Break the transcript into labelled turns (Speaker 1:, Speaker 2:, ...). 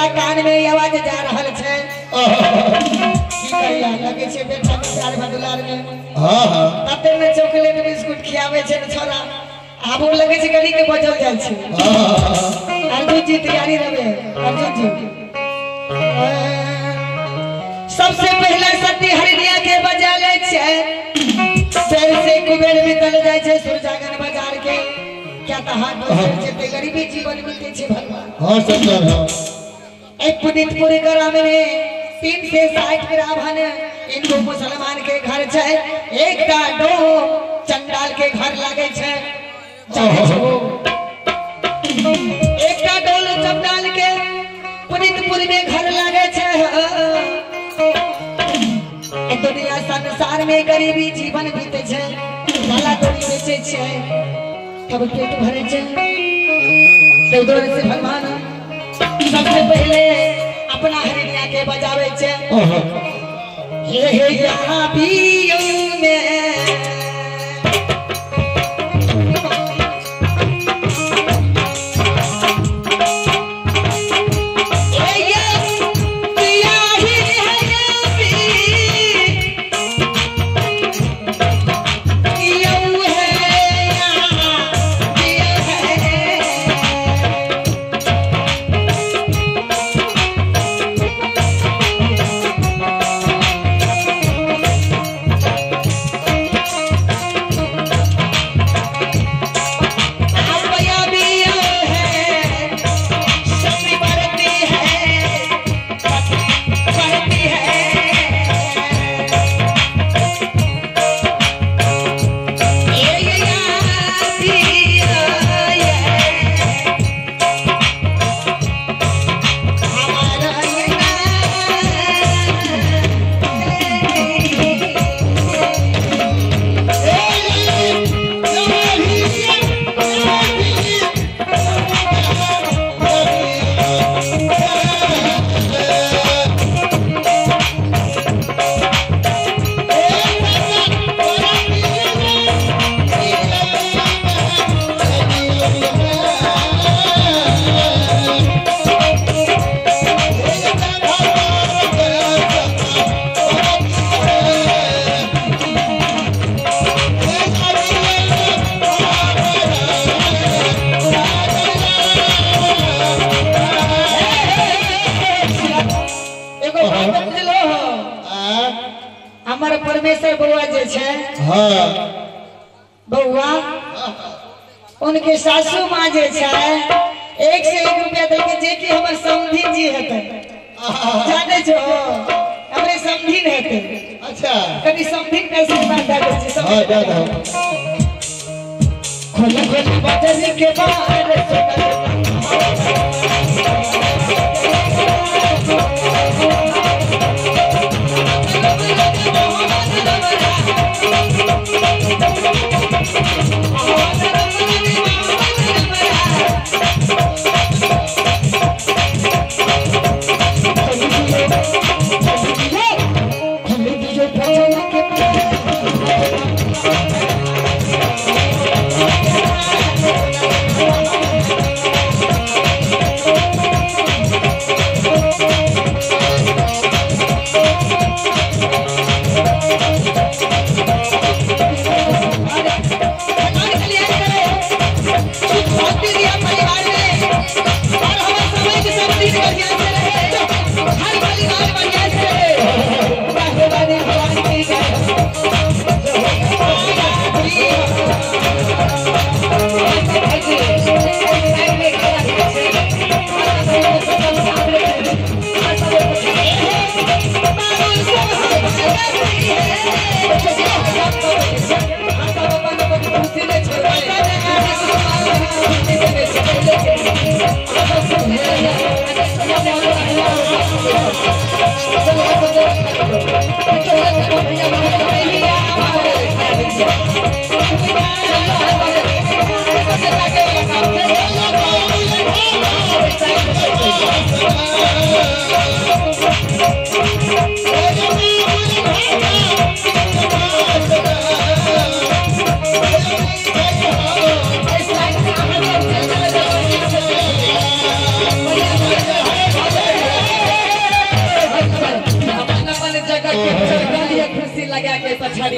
Speaker 1: तोरा कान में आवाज जा रहल छै। की करिया लगे छै बेटा के प्यार भदुलार में।
Speaker 2: हां हां
Speaker 1: तते ने चॉकलेट बिस्कुट खियावे छै ने छोरा, आब ओ लगे छै गली के बजल जाय छै। अर्जुन जी तैयारी रहे। अर्जुन जी सबसे पहला सती हरिणिया के बजा ले छै। फिर से कुबेर बीतल जाय छै सुरजागन बाजार के। क्या त हाथ बजल छै ते गरीबी जीवन बीते छै भगवान।
Speaker 2: हां सरकार हां।
Speaker 1: एक पुनीतपुर ग्राम में 360 ब्राह्मण हिंदू मुसलमान के घर छै। एकटा दो चंडाल के घर लागे छै। एकटा डोल चंडाल के पुनीतपुर में घर लागे छै। दुनिया संसार में गरीबी जीवन बीते छै। काला डोरी बेचे छै तब पेट भरे छै। से भगवान सबसे पहले अपना हरिणिया के बजावे छै। हे हे यहाँ बियो में परमेश्वर बउआ जे छै।
Speaker 2: हां
Speaker 1: बउआ उनके सासू माँ जे छै 101 रुपया दे के जे कि हमर समधी जी हेतै। जाने छो हमरे समधी हेतै।
Speaker 2: अच्छा
Speaker 1: कनी समधी के आशीर्वाद दे दे छै।
Speaker 2: हां दे दे।
Speaker 1: खोल खोल बजर के बाहर
Speaker 2: Hey!
Speaker 1: कैप्चर कर लिए कुर्सी लगा के पछाड़ी।